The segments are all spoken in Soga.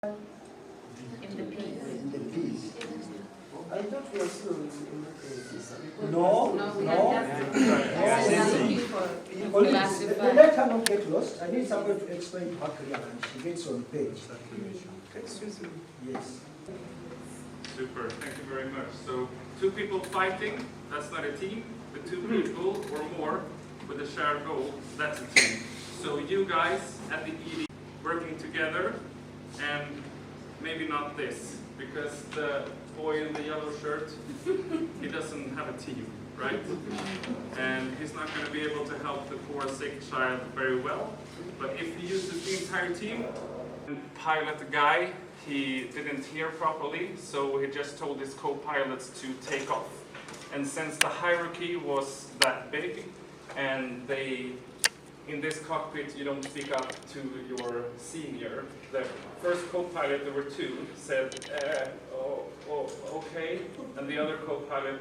In the peas. In the peas. I thought we were still in emergency. No, No, we no. have just. No. Looking for Colleagues, classify. let her not get lost. I need somebody to explain to her clearly and she gets on page. Excuse me. Yes. Super, thank you very much. So two people fighting, that's not a team, but two people or more with a shared goal, that's a team. So you guys at the ED working together and maybe not this, because the boy in the yellow shirt, he doesn't have a team, right? And he's not gonna be able to help the poor sick child very well. But if he uses the entire team, pilot guy, he didn't hear properly, so he just told his co-pilots to take off. And since the hierarchy was that big, and they, in this cockpit, you don't speak up to your senior. The first co-pilot, there were two, said, oh, oh, okay, and the other co-pilot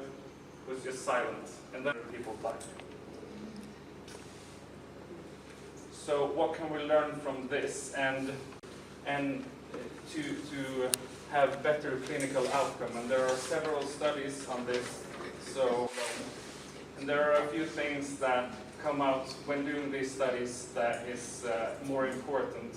was just silent, and then people died. So what can we learn from this? And to have better clinical outcome. And there are several studies on this. So, and there are a few things that come out when doing these studies that is more important.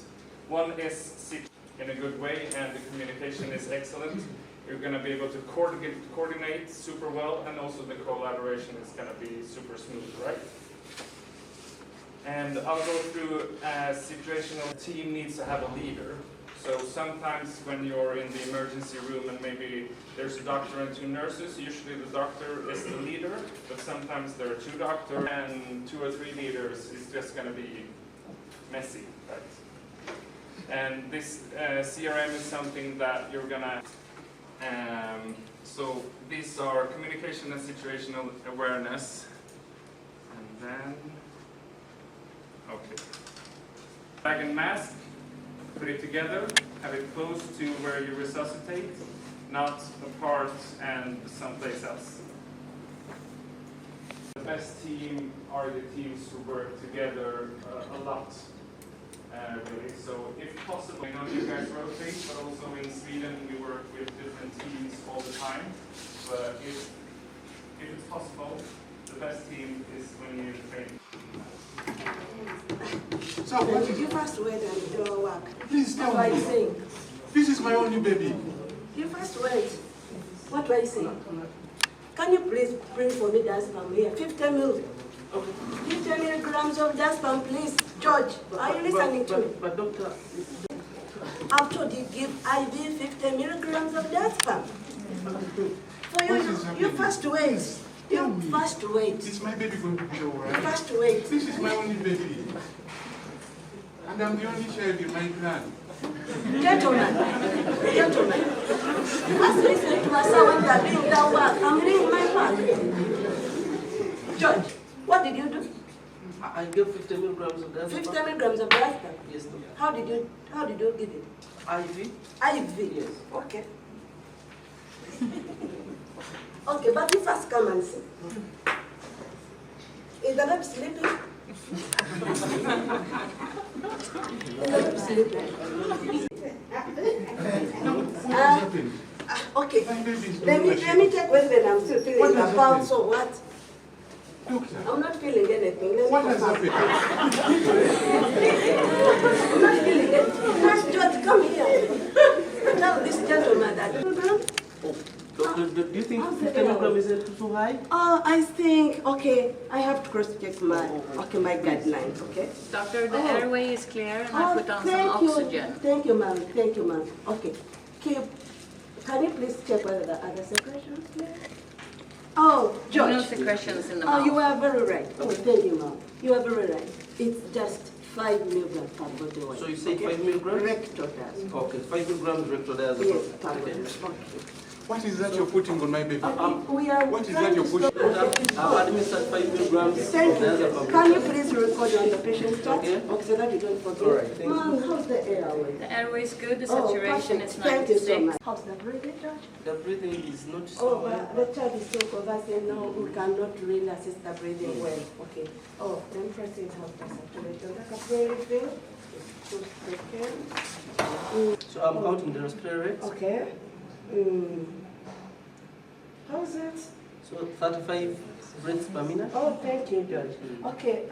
One is in a good way, and the communication is excellent. You're going to be able to coordinate super well, and also the collaboration is going to be super smooth, right? And I'll go through a situational team needs to have a leader. So sometimes when you're in the emergency room and maybe there's a doctor and two nurses, usually the doctor is the leader, but sometimes there are two doctors and 2 or 3 leaders. It's just going to be messy, right? And this CRM is something that you're going to... So these are communication and situational awareness. And then... Okay. Bag and mask, put it together, have it close to where you resuscitate, not apart and someplace else. The best team are the teams who work together a lot, really. So if possible, I know you guys rotate, but also in Sweden we work with different teams all the time. But if it's possible, the best team is when you train. So what is You first wait and do your work. Please tell What do I me. say? This is my only baby. You first wait. What do I say? Can you please bring for me diazepam here? 50 mil. Okay. 50 milligrams of diazepam, please. George, are you listening to me? But doctor, I've told you give IV 50 milligrams of diazepam. For you, What is you happening? first wait. Please, You tell me. first wait. Is my baby going to be all right? First wait. This is my only baby. And I'm the only child in my clan. Gentlemen, gentlemen, you must listen to us when they are doing that work. I'm doing my work. George, what did you do? I gave 50 milligrams of diazepam. 50 milligrams of diazepam. Yes, doctor. How did you give it? IV. IV. Yes. Okay. Okay, but you first come and see. Is the baby sleeping? Is the baby sleeping? What has happened? Okay. My baby is Let doing me check whether I'm still feeling What the has pulse happened? or what. Doctor. I'm not feeling anything. Let me What has confirm. happened? I'm not feeling it. Nurse George, come here. Tell this gentleman that. Oh, doctor, do you think How's the 50 milligrams airway? is too high? Oh, I think, okay, I have to cross-check my guidelines, okay? Doctor, the Oh. airway is clear and I Oh, put on some thank you. oxygen. Thank you, ma'am. Thank you, ma'am. Okay. Keep, can you please check whether the other secretions clear? Oh, George. No secretions in the Oh, you mouth. are very right. Oh, thank you, ma'am. You are very right. It's just 5 milligrams per body weight. So you say okay? 5 milligrams? Rectal diazepam. Okay, 5 milligrams rectal diazepam. Yes, per Okay. body weight. Okay. What is that you're putting on my baby? Okay, we are What is trying that you're to pushing? stop- I've administered 5 milligrams of Thank you. diazepam. Can you please record on the patient's chart? Okay. Okay, so that you don't forget. All right, thank you. Ma'am, how's the airway? The airway is good, the Oh, saturation perfect. is Thank you so 96. much. How's the breathing, George? The breathing is not so Oh, well. the child is so conversing now. We cannot really assist the breathing well. Okay. Oh, then proceed. How's the saturation? The capillary fill? 2 seconds. So I'm counting the respiratory rate. Okay. How's it? So 35 breaths per minute. Oh, thank you, George. Okay,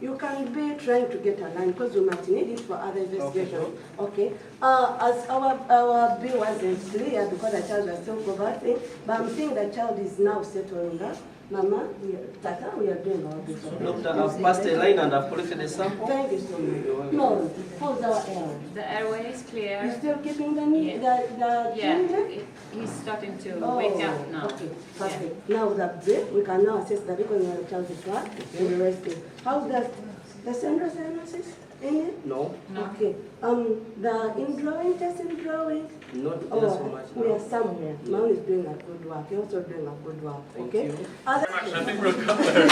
you can be trying to get a line because we might need it for other investigations. Okay. As our bill wasn't clear because the child was still convulsing, but I'm seeing the child is now settling up. Mama, we are, Tata, we are doing our best. So doctor, I've passed a line and I've collected a sample. Thank you so much. No, how's our airway? The airway is You clear. still keeping the knee, the Yeah, ginger? he's starting to wake up now. Okay, perfect. Now the breath, we can now assess the because the child is what? We resting. How's the central cyanosis? Any? No, No. Okay. The indrawing, test indrawing. not there so Oh, much we now. are somewhere. Mom is doing a good work. You're also doing a good work. Thank okay. you. Other Very much. I think we'll cut there.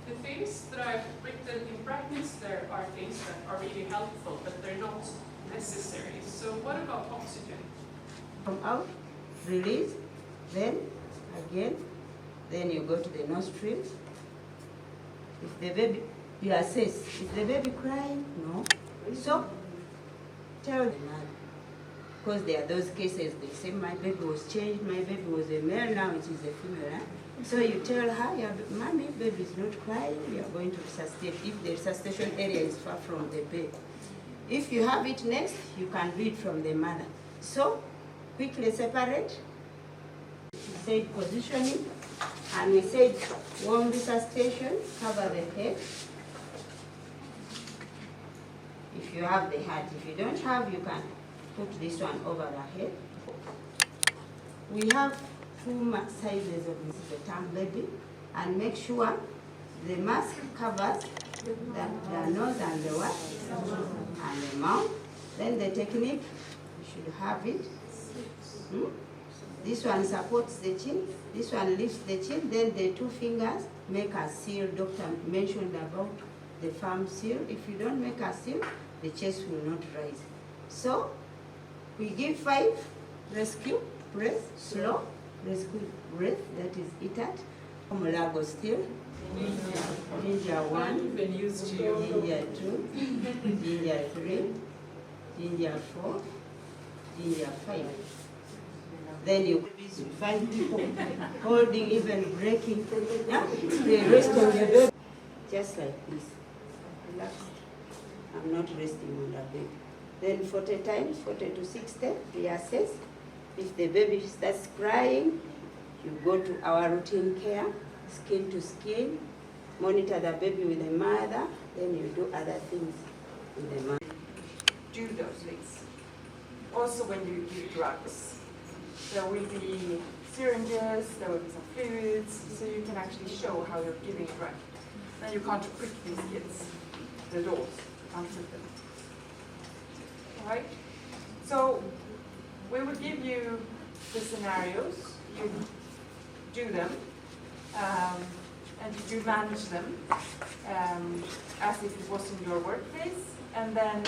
The things that I've written in brackets there are things that are really helpful, but they're not necessary. So what about oxygen? Come out, release, then again, then you go to the nostrils. If the baby, you assess, is the baby crying? No. So, tell the mother. Because there are those cases, they say, my baby was changed, my baby was a male, now it is a female. Huh? So you tell her, your mommy, baby is not crying, you are going to resuscitate if the resuscitation area is far from the bed. If you have it next, you can do it from the mother. So, quickly separate. We said positioning, and we said warm resuscitation, cover the head. If you have the hat, if you don't have, you can put this one over the head. We have two sizes of this, the term baby, and make sure the mask covers the nose and the what? And the mouth. Then the technique, you should have it. This one supports the chin, this one lifts the chin, then the two fingers make a seal. Doctor mentioned about the firm seal. If you don't make a seal, the chest will not rise. So we give 5 rescue breath, slow rescue breath, that is ETAT. Mulago still. Ginger 1, Even used to. ginger 2, ginger 3, ginger 4, ginger 5. Then you find people holding, even breaking. Yeah? They rest on the bed. Just like this. Relaxed. I'm not resting on the bed. Then 40 times, 40 to 60, reassess. If the baby starts crying, you go to our routine care, skin to skin, monitor the baby with the mother, then you do other things with the mother. Do those things. Also when you give drugs, there will be syringes, there will be some fluids, so you can actually show how you're giving a drug. And you can't prick these kids, the adults, you can't prick them. All right? So we will give you the scenarios, you do them, and you manage them as if it was in your workplace, and then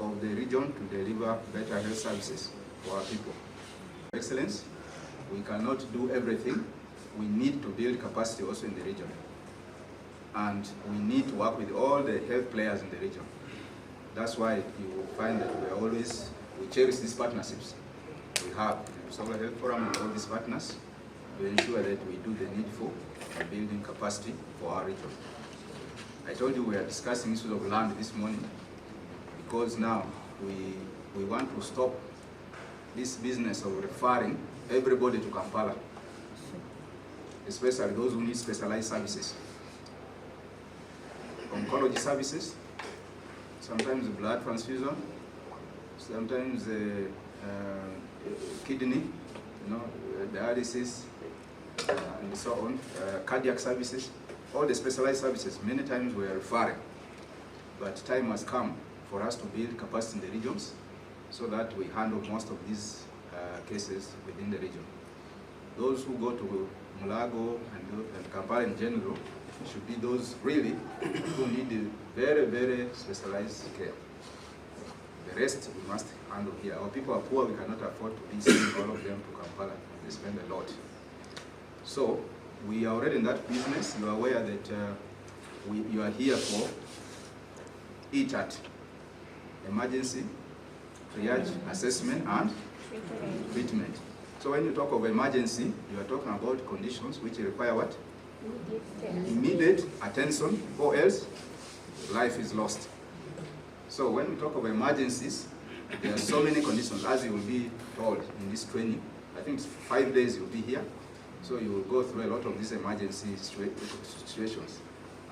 of the region to deliver better health services for our people. Excellence, we cannot do everything. We need to build capacity also in the region. And we need to work with all the health players in the region. That's why you will find that we cherish these partnerships we have in the Busoga Health Forum and all these partners to ensure that we do the needful in building capacity for our region. I told you we are discussing issues of land this morning because now we want to stop this business of referring everybody to Kampala, especially those who need specialized services. Oncology services, sometimes blood transfusion, sometimes kidney, dialysis, and so on, cardiac services, all the specialized services, many times we are referring. But time has come for us to build capacity in the regions so that we handle most of these cases within the region. Those who go to Mulago and Kampala in general should be those really who need very, very specialized care. The rest we must handle here. Our people are poor, we cannot afford to be sending all of them to Kampala. They spend a lot. So We are already in that business. You are aware that you are here for ETAT, emergency, triage, assessment, and treatment. So when you talk of emergency, you are talking about conditions which require what? Immediate attention, or else life is lost. So when we talk of emergencies, there are so many conditions, as you will be told in this training. I think it's 5 days you'll be here. So you will go through a lot of these emergency situations,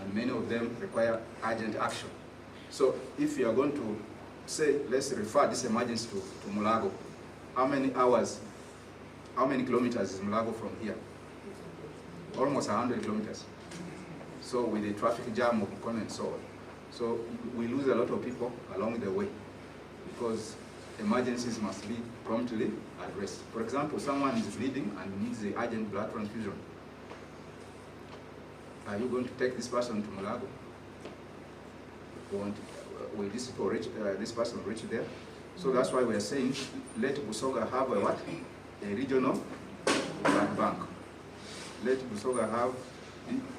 and many of them require urgent action. So if you are going to say, let's refer this emergency to Mulago, how many hours, how many kilometers is Mulago from here? Almost 100 kilometers. So with the traffic jam of Mukono and so on. So we lose a lot of people along the way because emergencies must be promptly addressed. For example, someone is bleeding and needs the urgent blood transfusion. Are you going to take this person to Mulago? Will this, people reach, this person reach there? So that's why we are saying, let Busoga have a what? A regional blood bank. Let Busoga have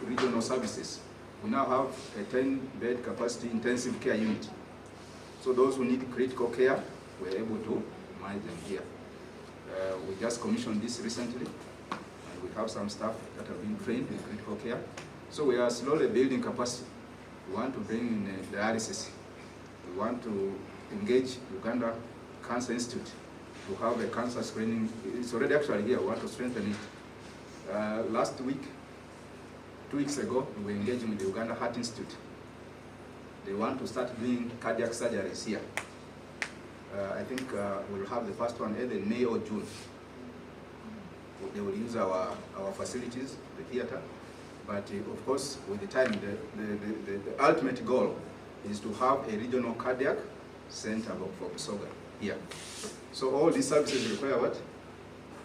regional services. We now have a 10-bed capacity intensive care unit. So those who need critical care, we're able to manage them here. We just commissioned this recently, and we have some staff that have been trained in critical care. So we are slowly building capacity. We want to bring in dialysis. We want to engage Uganda Cancer Institute to have a cancer screening. It's already actually here. We want to strengthen it. Last week, 2 weeks ago, we were engaging with the Uganda Heart Institute. They want to start doing cardiac surgeries here. I think we'll have the first one either in May or June. They will use our facilities, the theater. But of course, with the time, the ultimate goal is to have a regional cardiac center for Busoga here. So all these services require what?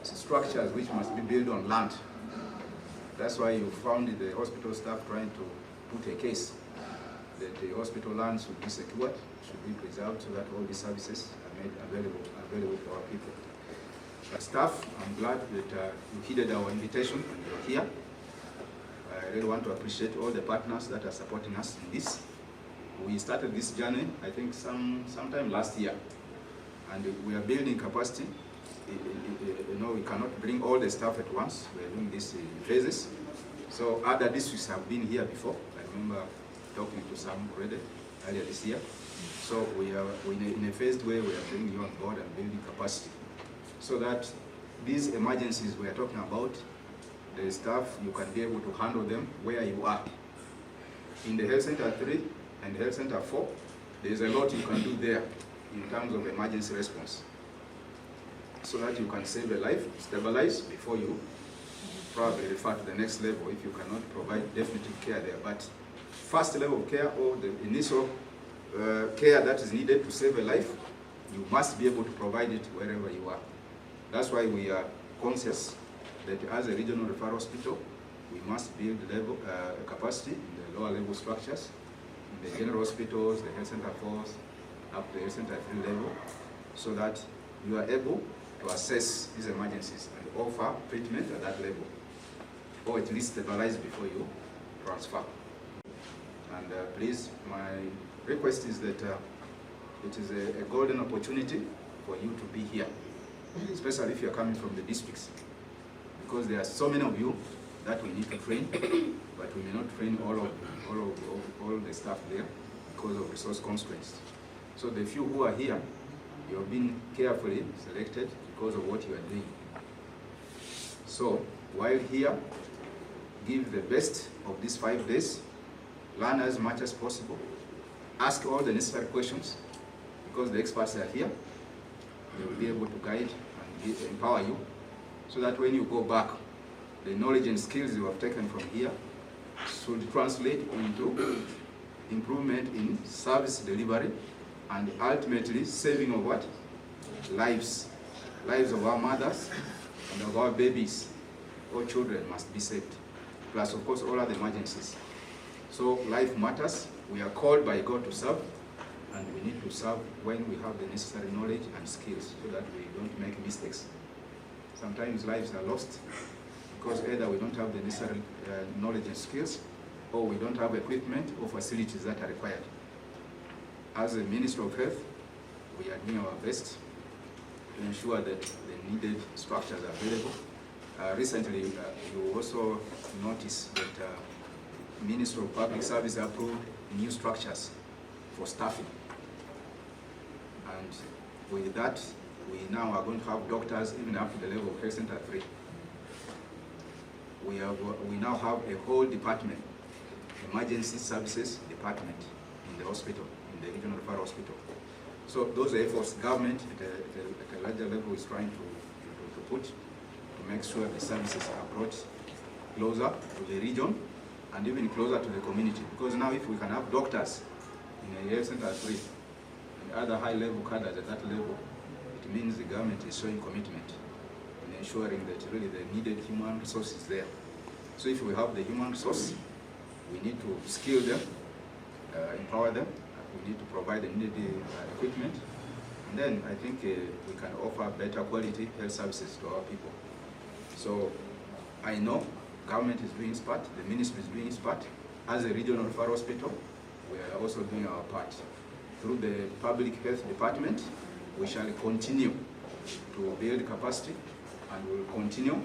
Structures which must be built on land. That's why you found the hospital staff trying to put a case that the hospital land should be secured, should be preserved so that all these services are made available for our people. But staff, I'm glad that you heeded our invitation and you're here. I really want to appreciate all the partners that are supporting us in this. We started this journey, I think, sometime last year, and we are building capacity. You know, we cannot bring all the staff at once. We are doing this in phases. So other districts have been here before. I remember talking to some already earlier this year. So we are in a phased way, we are bringing you on board and building capacity so that these emergencies we are talking about, the staff, you can be able to handle them where you are. In the health center 3 and health center 4, there's a lot you can do there in terms of emergency response, so that you can save a life, stabilize before you probably refer to the next level if you cannot provide definitive care there. But first level of care or the initial care that is needed to save a life, you must be able to provide it wherever you are. That's why we are conscious that as a regional referral hospital, we must build level capacity in the lower level structures, in the general hospitals, the health center 4, up to the health center 3 level, so that you are able to assess these emergencies and offer treatment at that level, or at least stabilize before you transfer. And please, my request is that it is a golden opportunity for you to be here, especially if you are coming from the districts, because there are so many of you that we need to train, but we may not train all the staff there because of resource constraints. So the few who are here, you have been carefully selected because of what you are doing. So while here, give the best of these 5 days, learn as much as possible, ask all the necessary questions, because the experts are here. They will be able to guide and empower you, so that when you go back, the knowledge and skills you have taken from here should translate into improvement in service delivery and ultimately saving of what? Lives. Lives of our mothers and of our babies. All children must be saved. Plus, of course, all other emergencies. So life matters. We are called by God to serve, and we need to serve when we have the necessary knowledge and skills so that we don't make mistakes. Sometimes lives are lost because either we don't have the necessary knowledge and skills, or we don't have equipment or facilities that are required. As a Minister of Health, we are doing our best to ensure that the needed structures are available. Recently, you also notice that Minister of Public Service approved new structures for staffing. And with that, we now are going to have doctors even up to the level of Health Center 3. We now have a whole department, emergency services department in the hospital, in the regional referral hospital. So those efforts government at a larger level is trying to put to make sure the services are brought closer to the region and even closer to the community. Because now if we can have doctors in a health center 3 and other high level cadres at that level, it means the government is showing commitment in ensuring that really the needed human resource is there. So if we have the human resource, we need to skill them, empower them. We need to provide the needed equipment. And then I think we can offer better quality health services to our people. So I know government is doing its part, the ministry is doing its part. As a regional referral hospital, we are also doing our part. Through the public health department, we shall continue to build capacity and we will continue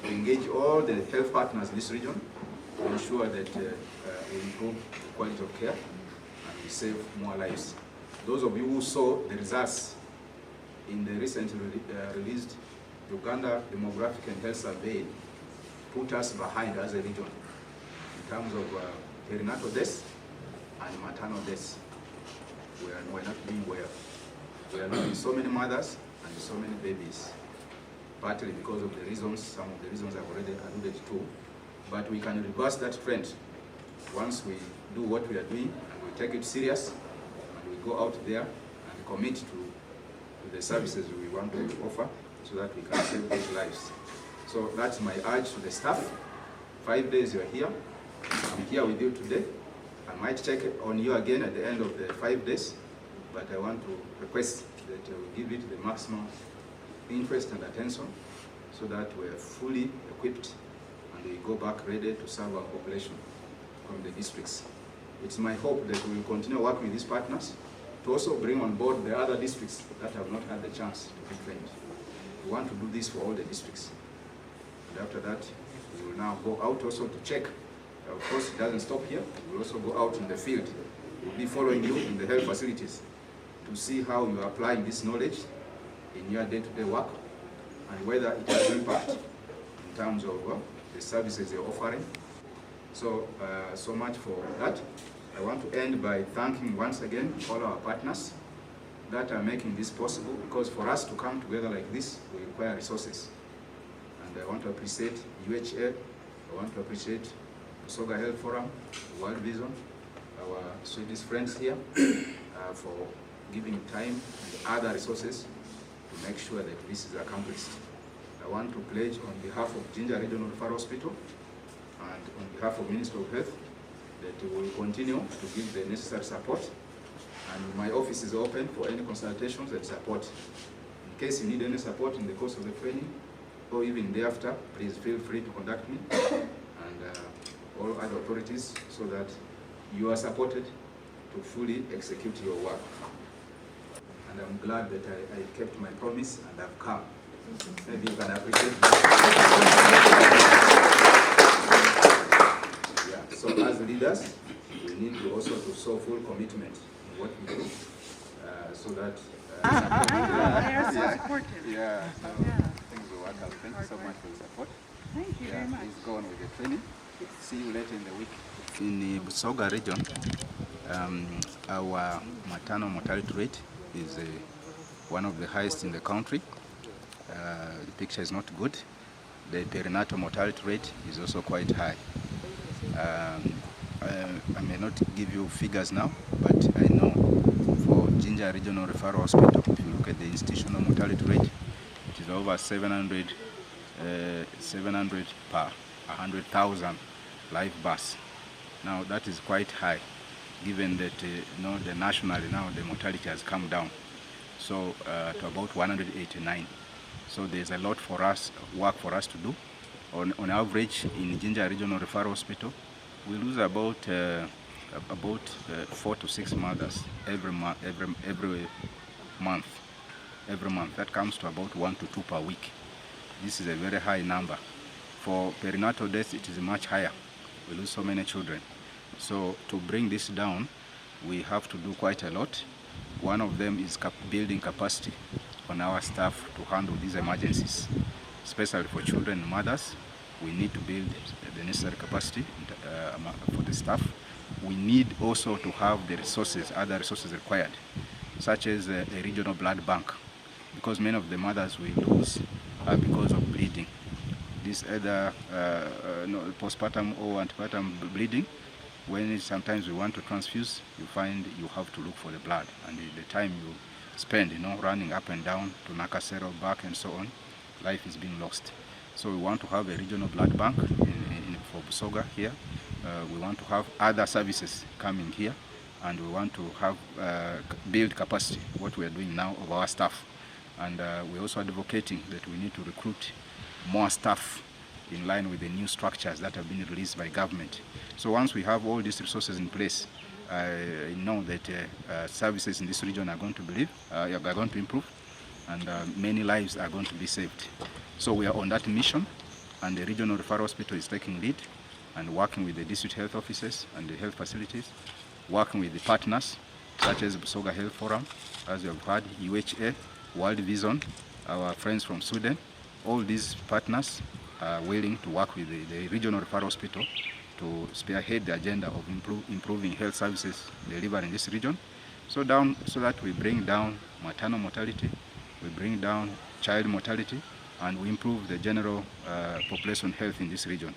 to engage all the health partners in this region to ensure that we improve the quality of care and we save more lives. Those of you who saw the results in the recently released Uganda Demographic and Health Survey put us behind as a region in terms of perinatal deaths and maternal deaths. We are not doing well. We are losing so many mothers and so many babies, partly because of the reasons, some of the reasons I've already alluded to. But we can reverse that trend once we do what we are doing and we take it serious and we go out there and commit to the services we want to offer so that we can save those lives. So that's my urge to the staff. 5 days you're here. I'm here with you today. I might check on you again at the end of the 5 days, but I want to request that we give it the maximum interest and attention so that we are fully equipped and we go back ready to serve our population from the districts. It's my hope that we will continue working with these partners to also bring on board the other districts that have not had the chance to be trained. We want to do this for all the districts. And after that, we will now go out also to check. Of course, it doesn't stop here. We will also go out in the field. We'll be following you in the health facilities to see how you are applying this knowledge in your day-to-day work and whether it has impact in terms of the services you're offering. So, so much for that. I want to end by thanking once again all our partners that are making this possible, because for us to come together like this, we require resources. And I want to appreciate UHA, I want to appreciate Busoga Health Forum, World Vision, our Swedish friends here for giving time and other resources to make sure that this is accomplished. I want to pledge on behalf of Jinja Regional Referral Hospital and on behalf of Ministry of Health that we will continue to give the necessary support. And my office is open for any consultations and support. In case you need any support in the course of the training or even thereafter, please feel free to contact me and all other authorities so that you are supported to fully execute your work. And I'm glad that I kept my promise and I've come. Maybe you can appreciate that. Yeah. So as leaders, we need to also to show full commitment in what we do, so that. They are so supportive. Yeah. So things will work out. Thank you so much for the support. Thank you very much. Please go on with the training. See you later in the week. In the Busoga region, our maternal mortality rate is one of the highest in the country. The picture is not good. The perinatal mortality rate is also quite high. I may not give you figures now, but I know for Jinja Regional Referral Hospital, if you look at the institutional mortality rate, it is over 700 per 100,000 live births. Now that is quite high, given that the nationally now the mortality has come down, so to about 189. So there's a lot for us, work for us to do On average, in Jinja Regional Referral Hospital, we lose about 4 to 6 mothers every month. That comes to about 1 to 2 per week. This is a very high number. For perinatal deaths, it is much higher. We lose so many children. So to bring this down, we have to do quite a lot. One of them is building capacity on our staff to handle these emergencies, especially for children and mothers. We need to build the necessary capacity for the staff. We need also to have the resources, other resources required, such as a regional blood bank, because many of the mothers we lose are because of bleeding. This either postpartum or antepartum bleeding. When sometimes we want to transfuse, you find you have to look for the blood, and the time you spend, running up and down to Nakasero, back and so on, life is being lost. So we want to have a regional blood bank for Busoga here. We want to have other services coming here, and we want to have build capacity, what we are doing now of our staff. And we're also advocating that we need to recruit more staff in line with the new structures that have been released by government. So once we have all these resources in place, I know that services in this region are going to are going to improve, and many lives are going to be saved. So we are on that mission, and the Regional Referral Hospital is taking lead and working with the district health offices and the health facilities, working with the partners such as Busoga Health Forum, as you have heard, UHA, World Vision, our friends from Sweden. All these partners are willing to work with the Regional Referral Hospital to spearhead the agenda of improving health services delivered in this region, so that we bring down maternal mortality, we bring down child mortality, and we improve the general population health in this region.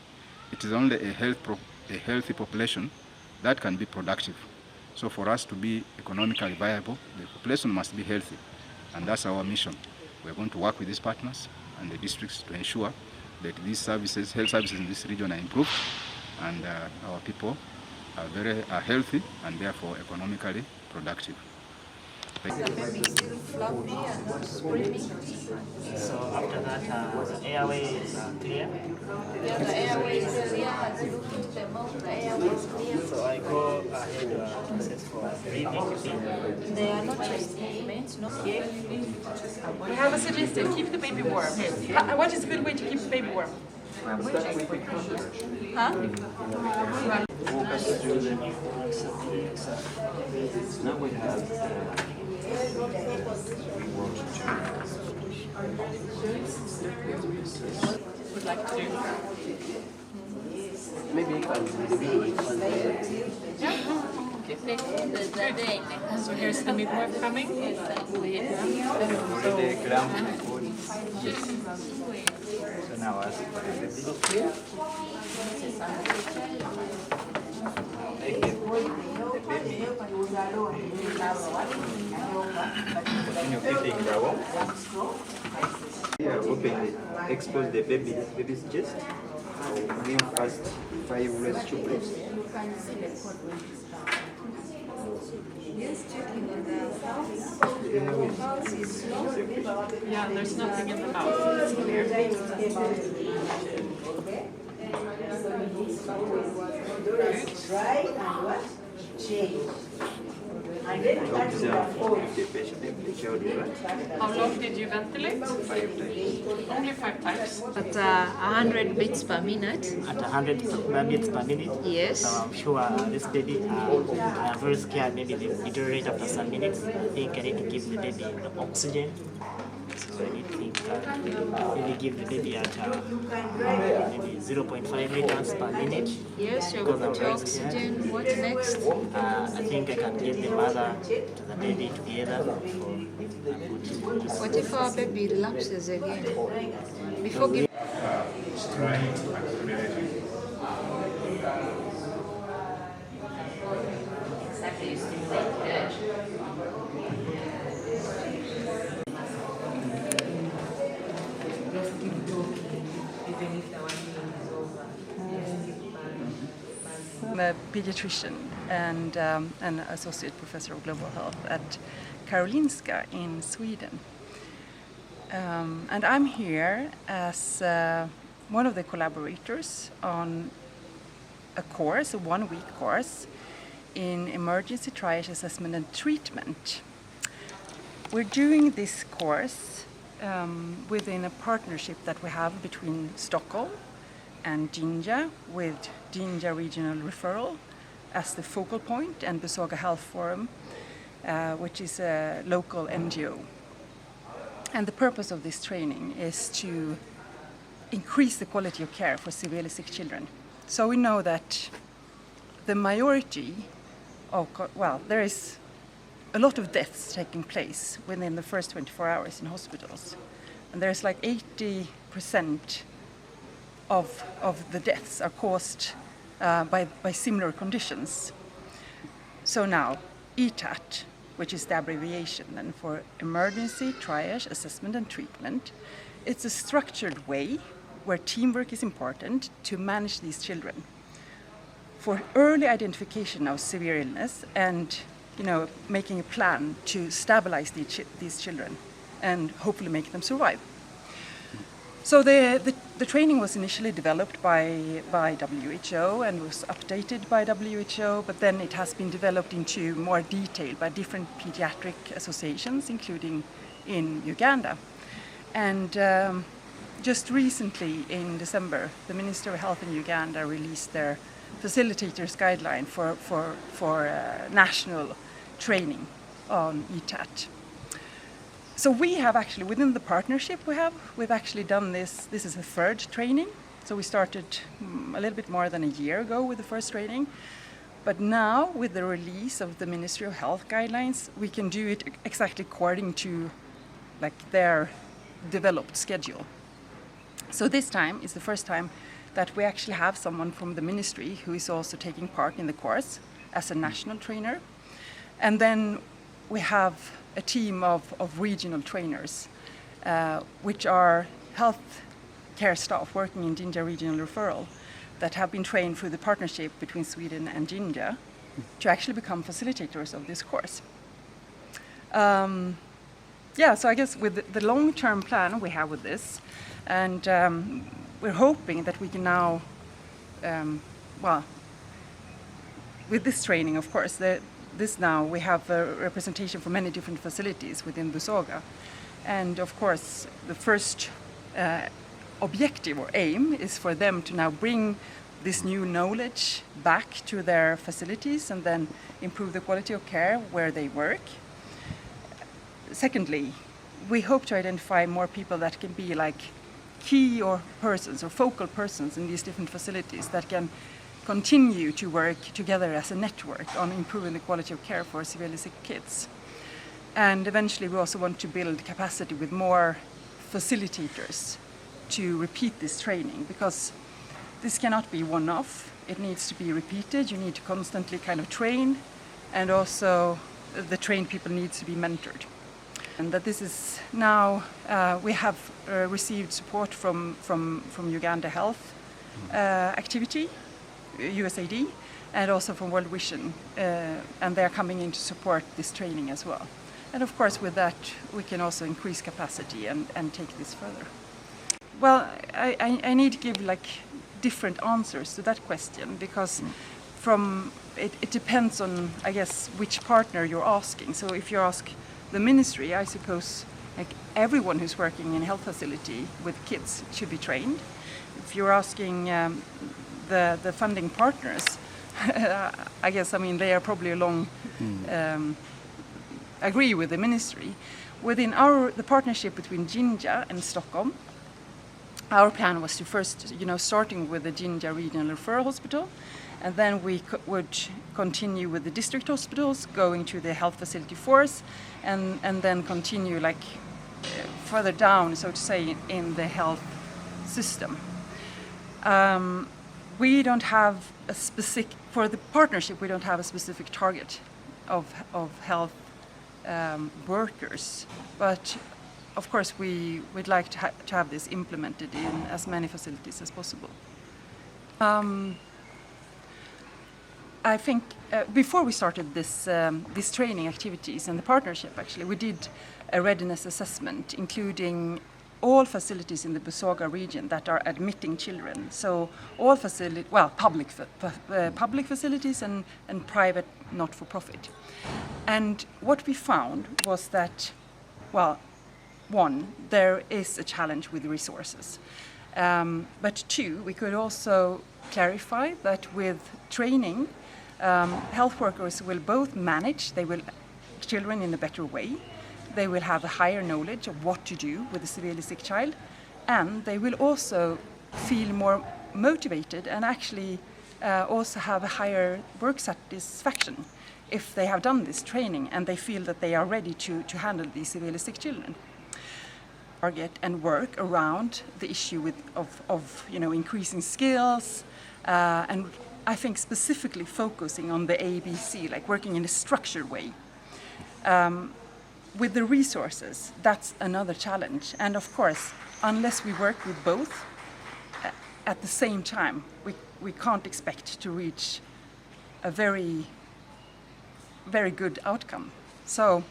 It is only a healthy population that can be productive. So for us to be economically viable, the population must be healthy, and that's our mission. We are going to work with these partners and the districts to ensure that these services, health services in this region are improved, and our people are healthy and therefore economically productive. Thank you. Still fluffy and not screaming. So after that, the airway is clear. Yeah, the airway is clear. As you look into the mouth, the airway is clear. So I go ahead to assess for breathing. There are no chest movements, no. We have a suggestion: keep the baby warm. What is a good way to keep the baby warm? Huh? Walk us through the. Now we have. We want to. Would like to do. Maybe you can do the Yeah. Okay. Good. So here's the midwife coming. Already clamped the cord. Yes. So now ask for the baby. Take the baby. Continue keeping the warm. Here, open the, expose the baby's chest. I'll give first 5 rescue breaths. Yes, checking on the pulse. Is slow. Yeah, there's nothing in the mouth. It's clear. Dry and what? Change. And then Observe if the patient, if the child is right. How long did you ventilate? 5 times. Only 5 times. At 100 beats per minute. At 100 beats per minute? Yes. So I'm sure this baby, I am very scared maybe they deteriorate after some minutes. I think I need to give the baby the oxygen. So I need to think, maybe give the baby at maybe 0.5 liters per minute. Yes, you're Because going I'm to very oxygen. scared. What next? I think I can get the mother to the baby together for a good. What if our baby relapses again? Before giving. Exactly, you stimulate the. Just keep talking, even if the 1 minute is over. Just keep I'm a pediatrician and an associate professor of global health at Karolinska in Sweden. And I'm here as one of the collaborators on a course, a 1-week course in emergency triage assessment and treatment. We're doing this course within a partnership that we have between Stockholm and Jinja, with Jinja Regional Referral as the focal point, and Busoga Health Forum, which is a local NGO. And the purpose of this training is to increase the quality of care for severely sick children. So we know that the majority of, well, there is a lot of deaths taking place within the first 24 hours in hospitals. And there's like 80% of the deaths are caused by similar conditions. So now, ETAT, which is the abbreviation then for Emergency Triage Assessment and Treatment, it's a structured way where teamwork is important to manage these children for early identification of severe illness and making a plan to stabilize these children and hopefully make them survive. So the training was initially developed by WHO and was updated by WHO, but then it has been developed into more detail by different pediatric associations, including in Uganda. And just recently in December, the Ministry of Health in Uganda released their facilitators guideline for national training on ETAT. So we have actually, within the partnership we have, we've actually done this, this is the third training. So we started a little bit more than a year ago with the first training. But now, with the release of the Ministry of Health guidelines, we can do it exactly according to their developed schedule. So this time is the first time that we actually have someone from the ministry who is also taking part in the course as a national trainer. And then we have a team of regional trainers, which are health care staff working in Jinja Regional Referral that have been trained through the partnership between Sweden and Jinja to actually become facilitators of this course. I guess with the long-term plan we have with this, and we're hoping that we can now, well, with this training, of course, this now we have a representation from many different facilities within Busoga. And of course, the first objective or aim is for them to now bring this new knowledge back to their facilities and then improve the quality of care where they work. Secondly, we hope to identify more people that can be key or persons or focal persons in these different facilities that can continue to work together as a network on improving the quality of care for severely sick kids. And eventually we also want to build capacity with more facilitators to repeat this training, because this cannot be one-off. It needs to be repeated. You need to constantly kind of train, and also the trained people need to be mentored. And that this is now, we have received support from Uganda Health Activity, USAID, and also from World Vision, and they are coming in to support this training as well. And of course, with that, we can also increase capacity and take this further. I need to give different answers to that question, because it depends on, I guess, which partner you're asking. So if you ask the ministry, I suppose everyone who's working in a health facility with kids should be trained. If you're asking the funding partners, I guess they are probably along agree with the ministry. Within the partnership between Jinja and Stockholm, our plan was to first, starting with the Jinja Regional Referral Hospital, and then we would continue with the district hospitals, going to the health facility force, and then continue further down, so to say, in the health system. We don't have a specific, for the partnership, we don't have a specific target of health workers, but of course we would like to have this implemented in as many facilities as possible. I think before we started this training activities and the partnership, actually, we did a readiness assessment, including all facilities in the Busoga region that are admitting children. So all facility, well, public, public facilities and private not-for-profit. And what we found was that, well, one, there is a challenge with resources. But two, we could also clarify that with training, health workers will both manage they will children in a better way, they will have a higher knowledge of what to do with a severely sick child, and they will also feel more motivated and actually also have a higher work satisfaction if they have done this training and they feel that they are ready to handle these severely sick children. Target and work around the issue with of you know, increasing skills, and I think specifically focusing on the ABC, like working in a structured way. With the resources, that's another challenge. And of course, unless we work with both at the same time, we can't expect to reach a very, very good outcome. So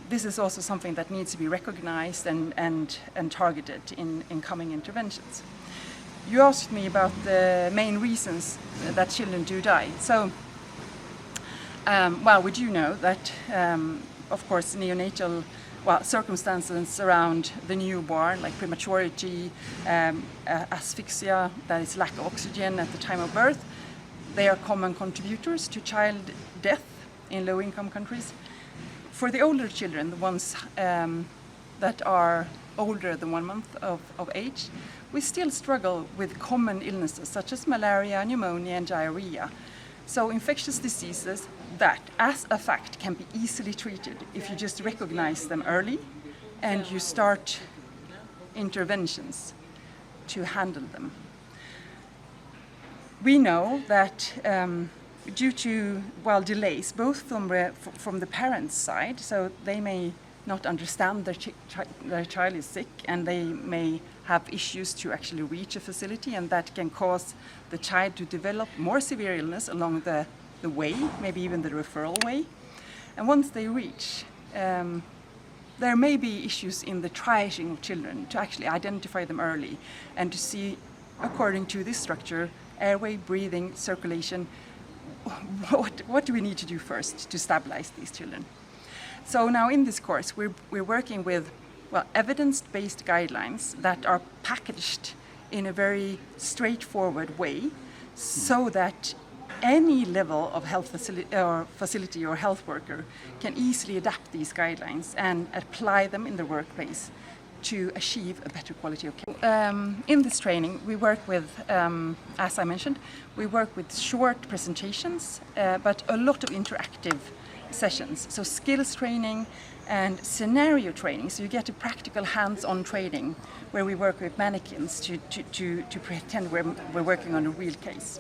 this is also something that needs to be recognized and targeted in coming interventions. You asked me about the main reasons that children do die. So, well, we do know that, of course, neonatal circumstances around the newborn, like prematurity, asphyxia, that is lack of oxygen at the time of birth, they are common contributors to child death in low-income countries. For the older children, the ones that are older than 1 month of age, we still struggle with common illnesses such as malaria, pneumonia, and diarrhea. So infectious diseases that, as a fact, can be easily treated if you just recognize them early and you start interventions to handle them. We know that due to, well, delays, both from the parents' side, so they may not understand their child is sick and they may have issues to actually reach a facility, and that can cause the child to develop more severe illness along the way, maybe even the referral way. And once they reach, there may be issues in the triaging of children to actually identify them early and to see, according to this structure, airway, breathing, circulation, what do we need to do first to stabilize these children? So now in this course, we're working with, well, evidence-based guidelines that are packaged in a very straightforward way so that any level of health facility or health worker can easily adapt these guidelines and apply them in the workplace to achieve a better quality of care. In this training, we work with, as I mentioned, we work with short presentations, but a lot of interactive sessions. So skills training and scenario training. So you get a practical hands-on training where we work with mannequins to pretend we're working on a real case.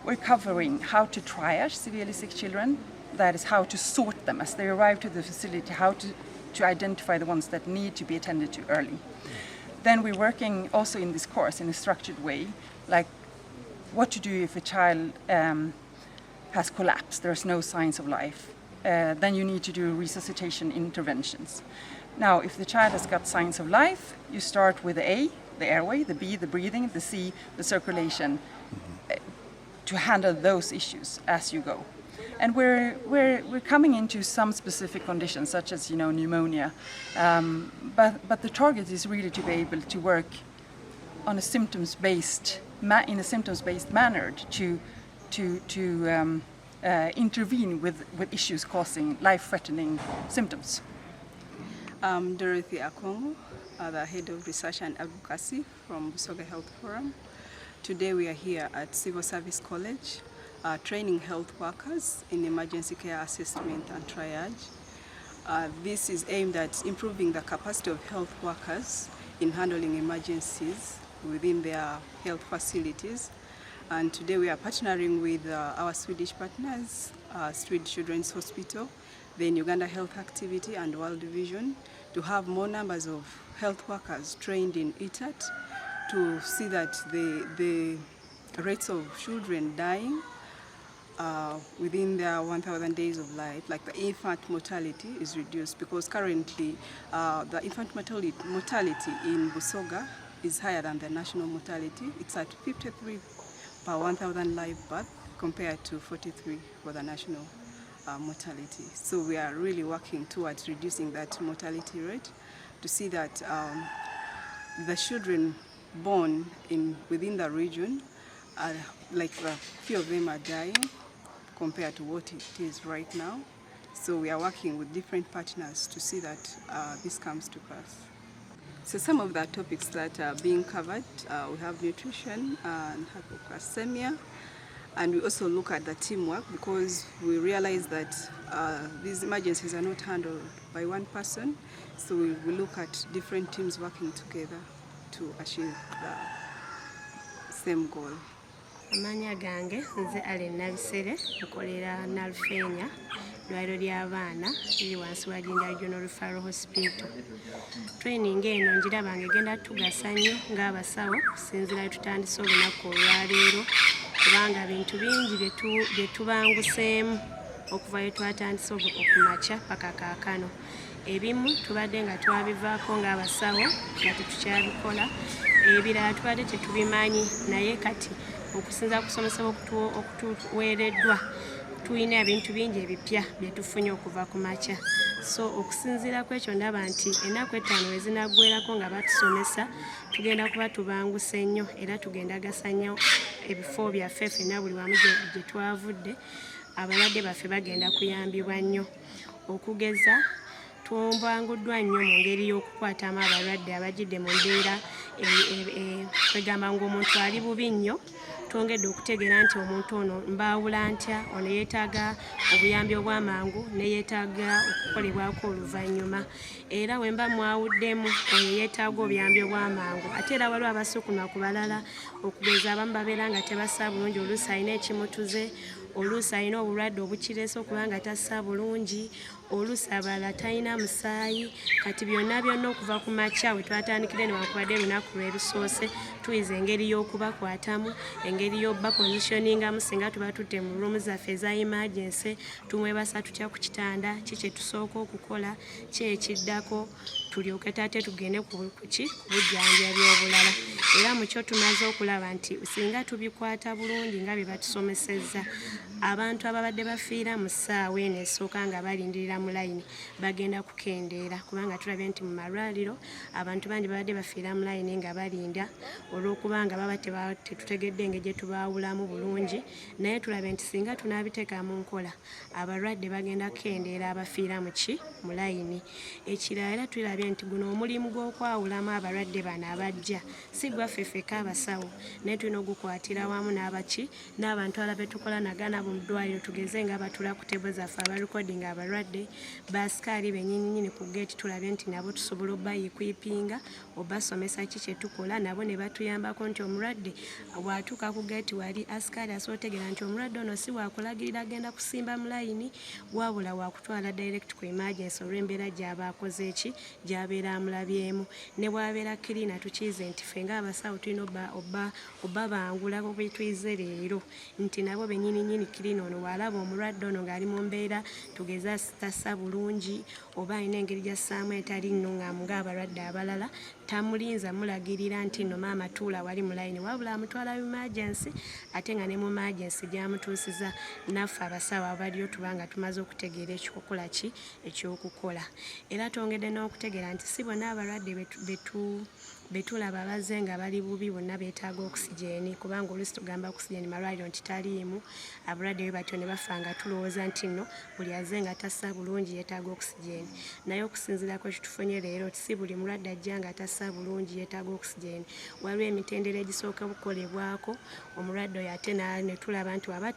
We're covering how to triage severely sick children, that is how to sort them as they arrive to the facility, how to identify the ones that need to be attended to early. Then we're working also in this course in a structured way, like what to do if a child has collapsed, there's no signs of life. Then you need to do resuscitation interventions. Now, if the child has got signs of life, you start with the A, the airway, the B, the breathing, the C, the circulation, to handle those issues as you go. And we're coming into some specific conditions, such as, you know, pneumonia. But the target is really to be able to work on a symptoms-based in a symptoms-based manner to intervene with issues causing life-threatening symptoms. I'm Dorothy Akongo, the head of research and advocacy from Busoga Health Forum. Today we are here at Civil Service College, training health workers in emergency care assessment and triage. This is aimed at improving the capacity of health workers in handling emergencies within their health facilities. And today we are partnering with our Swedish partners, Swedish Children's Hospital, then Uganda Health Activity and World Vision, to have more numbers of health workers trained in ETAT to see that the rates of children dying within their 1,000 days of life, like the infant mortality is reduced because currently the infant mortality in Busoga is higher than the national mortality. It's at 53 per 1,000 live birth compared to 43 for the national mortality. So we are really working towards reducing that mortality rate to see that the children born in within the region are like few of them are dying compared to what it is right now. So we are working with different partners to see that this comes to pass. So some of the topics that are being covered, we have nutrition and hypocalcemia, and we also look at the teamwork because we realize that these emergencies are not handled by one person. So we look at different teams working together to achieve the same goal. Amannya gange nze Allen Nabisere, nkolera Nalufeenya, ddwaliro ly'abaana liri wansi wa Jinja Regional Referral Hospital. Training eno ngiraba ng'egenda tugasa nnyo ng'abasawo okusinziira lwe tutandise olunaku olwaleero kubanga bintu bingi bye tubanguseemu okuva lwe twatandise okumakya paka kaakano. Ebimu tubadde nga twabivaako ng'abasawo nga tetukyabikola, ebirala tubadde tetubimanyi naye kati okusinziira ku kusomesebwa okutuweereddwa tulina ebintu bingi ebipya bye tufunye okuva ku makya. So okusinziira ku ekyo ndaba nti ennaku ettaano we zinaggwerako nga batusomesa tugenda kuba tubanguse nnyo era tugenda gasa nnyo ebifo byaffe ffenna buli wamu gye twavudde abalwadde baffe bagenda kuyambibwa nnyo. Okugeza tumbanguddwa nnyo mu ngeri y'okukwatamu abalwadde abajjidde mu mbeera kwegamba ng'omuntu ali bubi nnyo twongedde okutegeera nti omuntu ono mbaawula ntya ono yeetaaga obuyambi obw'amangu ne yeetaaga okukolebwako oluvannyuma era we mba mwawuddemu oyo yeetaaga obuyambi obw'amangu ate era waliwo abasukunwa ku balala okugeza abamu babeera nga tebassa bulungi oluusi alina ekimutuze oluusi alina obulwadde obukireese okuba nga tassa bulungi oluusi abalala talina musaayi kati byonna byonna okuva ku makya we twatandikidde newankubadde lunaku lwe lusoose tuyize engeri y'okubakwatamu engeri y'okubapositioningamu singa tuba tutte mu ruumu zaffe eza emergency tumwebasa tutya ku kitanda ki kye tusooka okukola ki ekiddako tulyoke tate tugende ku ki ku bujjanjabi obulala era mu kyo tumaze okulaba nti singa tubikwata bulungi nga bye batusomesezza abantu ababadde bafiira mu ssaawa eno esooka nga balindirira mu layini bagenda kukendeera kubanga tulabye nti mu malwaliro abantu bangi babadde bafiira mu layini nga balinda olw'okubanga baba tetutegedde engeri gye tubaawulamu bulungi naye tulabye nti singa tunaabiteeka mu nkola abalwadde bagenda kukendeera abafiira mu ki mu layini. Ekirala era tulabye nti guno omulimu gw'okwawulamu abalwadde bano abajja si gwaffe ffekka abasawo naye tulina ogukwatira wamu n'abaki n'abantu abalala be tukola naga nabo mu ddwaliro tugeze nga abatula ku tebo zaffe abalikodinga abalwadde baasikaali bennyininyini ku geeti tulabye nti nabo tusobola obayikwipinga obasomesa ki kye tukola nabo ne batuyambako nti omulwadde bw'atuuka ku geeti wali asikaali asobola otegeera nti omulwadde ono si wakulagirira agenda kusimba mu layini wabula wakutwala direct ku emergency olw'embeera gy'aba akoze ki gy'abeera amulabyemu ne bw'abeera kirina tukiize nti ffe ng'abasawo tulina obabangula bwe tuyize leero nti nabo bennyini nnyini kirina ono bw'alaba omulwadde ono ng'ali mu mbeera tugeze tassa bulungi oba alina engeri gy'assaamu etali nnung'amu ng'abalwadde abalala tamulinza mulagirira nti nno maama tuula wali mu layini wabula amutwala mu emergency ate nga ne mu emergency gy'amutuusiza naffe abasawo abaliyo tubanga tumaze okutegeera ekyokukola ki ekyokukola era twongedde n'okutegeera nti si bonna abalwadde betu betulaba abazze nga bali bubi bonna beetaaga oxygen kubanga oluusi tugamba oxygen malwaliro nti taliimu abalwadde bwe batyo ne bafa nga tulowooza nti nno buli azze nga tassa bulungi yeetaaga oxygen naye okusinziira ku ekitufunye leero si buli mulwadde ajja nga tassa bulungi yeetaaga oxygen waliwo emitendera egisooka okukolebwako omulwadde oyo ate ne tulaba nti waba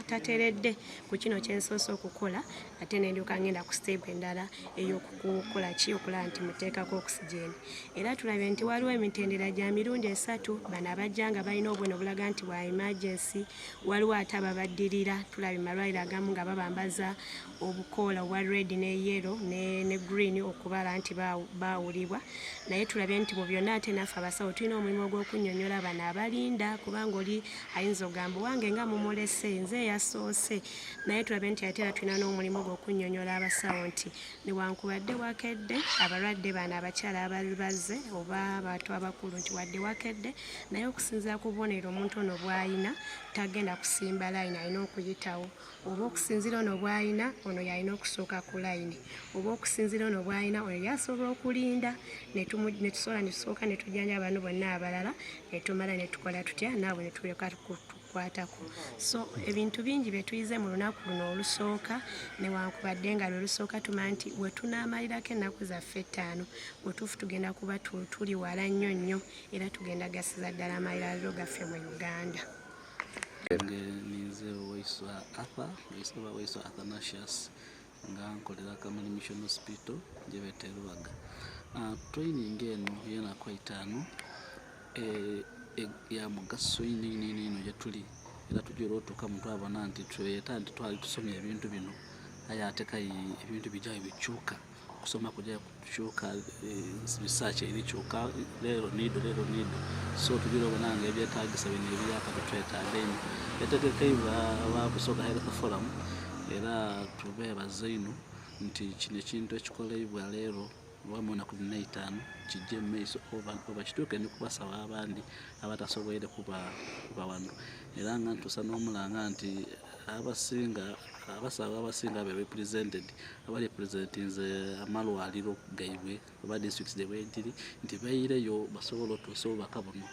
tateredde ku kino kyensoose okukola ate nendyoka ngenda ku step endala ey'okukola ki okulaba nti muteekako oxygen era tulabye nti Nti waliwo emitendera gya mirundi esatu, bano abajja nga balina obubonero obulaga nti bwa emergency, waliwo ate ababaddirira, tulabye mu malwaliro agamu nga babambaza obukoola obwa red ne yellow ne, ne green okubala nti baawulibwa. Naye tulabye nti mu byonna ate naffe abasawo tulina omulimu ogw'okunnyonnyola bano abalinda, kubanga oli ayinza okugamba owange nga mumulese, nze eyasoose. Naye tulabye nti ate era tulina n'omulimu ogw'okunnyonnyola abasawo nti newankubadde wakedde, abalwadde bano abakyala abazze oba abantu abakulu nti wadde wakedde, naye okusinziira ku bubonero omuntu ono bw'alina tagenda kusimba layini, alina okuyitawo. Oba okusinziira ono bw'alina, ono y'alina okusooka ku layini, oba okusinziira ono bw'alina, oyo ye asobola okulinda ne tusobola ne tusooka ne tujjanjaba bano bonna abalala ne tumala ne tukola tutya naabwe ne tuleka kukwatako. So ebintu bingi bye tuyize mu lunaku luno olusooka, newankubadde nga lwe lusooka tumanyi nti we tunaamalirako ennaku zaffe ettaano butuufu tugenda kuba tuli wala nnyo nnyo era tugenda gasiza ddala amalwaliro gaffe mu Uganda. Nge ninze Waiswa Arthur, oba Waiswa Athanasius nga nkolera Kamuli Mission Hospital gyebeta e Rubaga. Training eno y'enaku eitaanu ya mugaso inho inho inho inho gyetuli era tugya otuukamu twabona nti tweta nti twali tusomye ebintu bino aye ate kai ebintu bija bwebikyuka, okusoma kuja kukyuka, research erikyuka leero niidho leero niidho, so tugira obona nga ebyetagisa bino ebiyaka bitwetaaga inho. Etegekeibwa aba Busoga Health Forum era tubebaza inho nti kino ekintu ekikoleibwa leero oba mu naku dhino eitaanu kije mu maiso oba kituuke ni ku basawo abandi abatasoboire kuba ghano. Era nga ntuusa n'omulanga nti abasinga abasawo abasinga be represented abalipresentinze amalwaliro gaibwe oba disitulikiti dhaibwe yedhiri nti baireyo basobole otuusa obubaka buno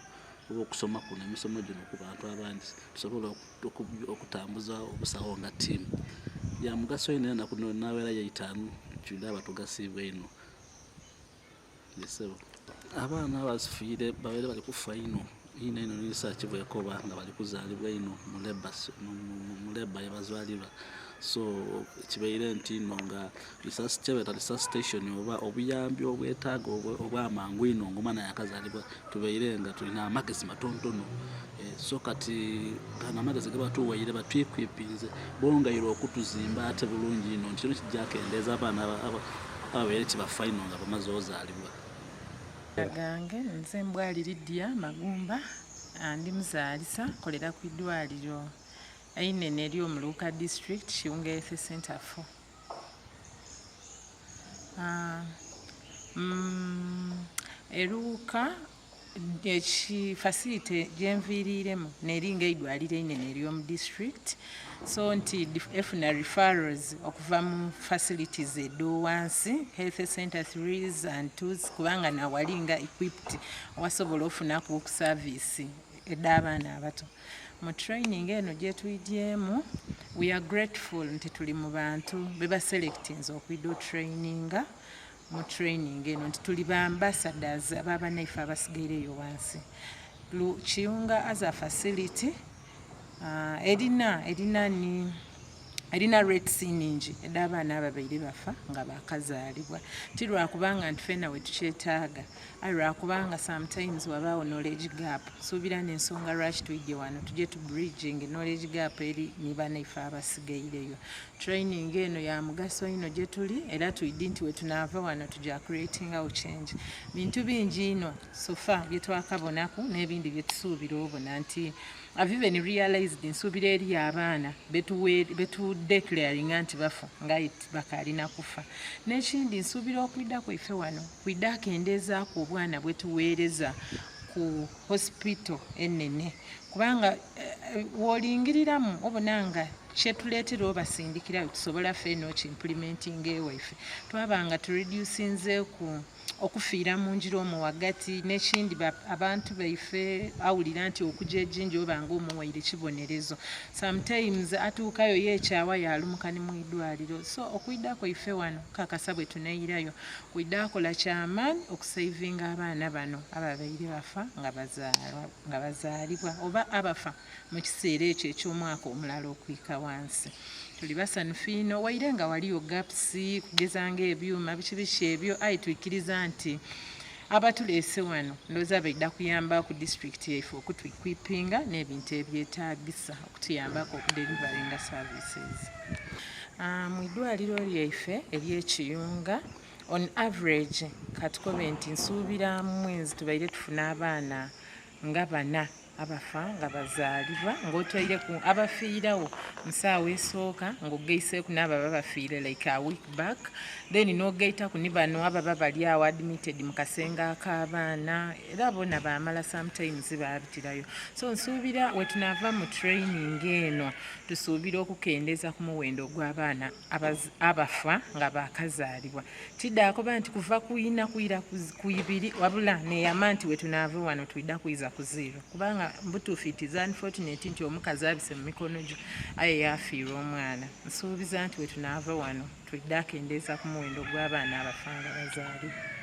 oba okusoma kuno emisomo gino ku bantu abandi tusobole okutambuza obusawo nga tiimu. Ya mugaso inho era enaku dhino bwenawerayo eitaanu twidhaba tugasiibwa inho. Ye ssebo. Abaana abafiire babaire bali kufa inho inho inho ni research bwekoba nga bali kuzaalibwa inho mu labour mu labour yebazaalirwa so kibaire nti inho nga kyebeta resuscitation oba obuyambi obwetaaga obwamangu inho nga omwana yakazaalibwa tubaire nga tulina amagezi matonotono so kati gano amagezi gebatuwaire batwekwipinze bongaire okutuzimba ate bulungi inho nti kino kija kendeeza abaana ababaire tibafa inho nga bamaze ozaalibwa. Gange nze Mbwali Lydia Magumba ndi muzaalisa nkolera ku idwaliro einene ery'omu Luuka District Kiwunga Health Centre 4. Eruuka Facility gyenviiriiremu neri nga eidwaliro einene ery'omu district so nti efuna referrals okuva mu facilities edh'owansi, health centre threes and twos kubanga nawali nga equipped awasobola ofunaku ku service edh'abaana abato. Mu training eno gyetwidhyemu we are grateful nti tuli mu bantu bebaselectinze okwidha otraininga mu training eno nti tuli ba ambassadors aba banaife abasigaire eyo wansi. Kiyunga as a facility uh, erina erina ni erina rates ningi edh'abaana ababaire bafa nga bakazaalibwa ti lwakubanga nti fena wetukyetaaga aye lwakubanga sometimes wabaawo knowledge gap. Nsuubira n'ensonga lwaki twidye wano tuje tu bridging knowledge gap eri ni banaife abasigaireyo. Training eno ya mugaso inho gyetuli era twidhi nti wetunaava wano tuja creatingawo change. Bintu bingi inho so far byetwakabonaku n'ebindi byetusuubira obona nti I've even realized nsuubira eriyo abaana betu declaringa nti bafu nga aye bakaali na kufa. N'ekindi nsuubira okwidha kwaife wano kwidha kendezaaku obwana bwetuweereza ku hospital enene kubanga wolingiriramu obona nga kyetuleetera obasindikirayo tusobola feena okimpulimentinga ewaife twaba nga tureducinzeeku okufiira mu ngira omwo ghagati. N'ekindi abantu baife awulira nti okuja ejinja oba nga omuwaire kibonerezo. Sometimes atuukayo yeekyawa yaalumuka ni mu idwaliro. So okwidha kwaife wano kakasa bwe tunairayo kwidha kola kyamaani okusavinga abaana bano ababaire bafa nga bazaalibwa oba abafa mu kiseera ekyo eky'omwaka omulala okwika wansi. Tuli basanhufu inho waire nga waliyo gaps kugeza nga ebyuma biki biki ebyo aye twikiriza nti. Abatuleese wano ndowooza baidha kuyambaku disitulikiti yaife okutwikwipinga n'ebintu ebyetaagisa okutuyambaku okudelivaringa services. Mu idwaliro lyaife ery'e Kiyunga, on average katukobe nti nsuubira mu mwezi tubaire tufuna abaana nga bana abafa nga bazaalibwa ng'otoireku abafiirawo mu saawa esooka ng'ogaiseeku n'abo ababa bafiire like a week back then n'ogaitaku ni bano ababa bali awo admitted mu kasenge ak'abaana era bona bamala sometimes baabitirayo. So nsuubira wetunaava mu training eno tusuubira okukendeeza ku muwendo ogw'abaana abafa nga baakazaalibwa. Tidaakoba nti kuva ku ina kwira ku ibiri wabula neyama nti wetunaava wano twidha kwiza ku zero kubanga mbutuufu it is unfortunate nti omukazi abise mu mikono gyo aye yaafiirwa omwana. Nsuubiza nti wetunaava wano twidha kendeeza ku muwendo gw'abaana abafa nga bazaalibwa.